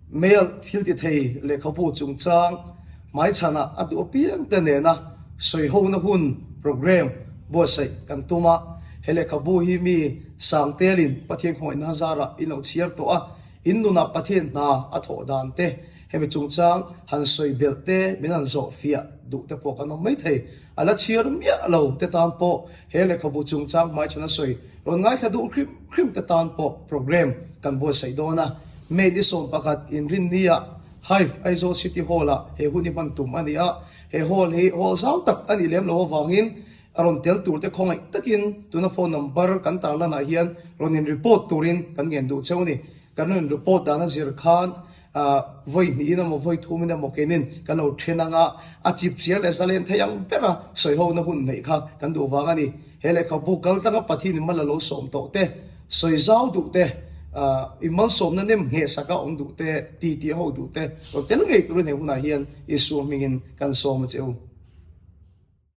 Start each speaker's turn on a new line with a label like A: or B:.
A: Mail thiltithei lehkhabu chungchang hmaichhanah a duh apiangte nena sawihona hun, programme, buatsaih kan tum a. He lehkhabu hi mi Sangtelin Pathian khawngaihna zarah in lo chhiar tawh a, in nunah Pathian hna a thawh dan te, hemi chungchang han sawi belh te min han zawh fiah duh te pawh kan awm maithei. A la chhiar miah lo te tan pawh he lehkhabu chungchang hmaichhan a sawi rawn ngaithla duh hrim hrim te tan pawh programme kan buatsaih dawn a. May ni 11 inrinnia Hive Aizawl City Hall-ah he hun hi hman tum a ni a. He hall hi hall zau tak a nih lem loh avangin a rawn tel tur te khawngaih takin tuna phone number kan tarlanah hian rawn in report turin kan ngen duh cheu a ni. Kan rawn report dan a zir khan Vawi hnihin emaw vawi thumin emaw keinin kan lo then ang a, a chip chiar leh zalen thei ang bera sawihona hun neih kha kan duh vang a ni. He lehkhabu kal tanga Pathian in mal a lo sawm tawh te, sawi zau duh te, i malsawmna nem ngheh saka awm duh te, ti tih ho duh te rawn tel ngei turin he hunah hian Isua hmingin kan sawm a che u.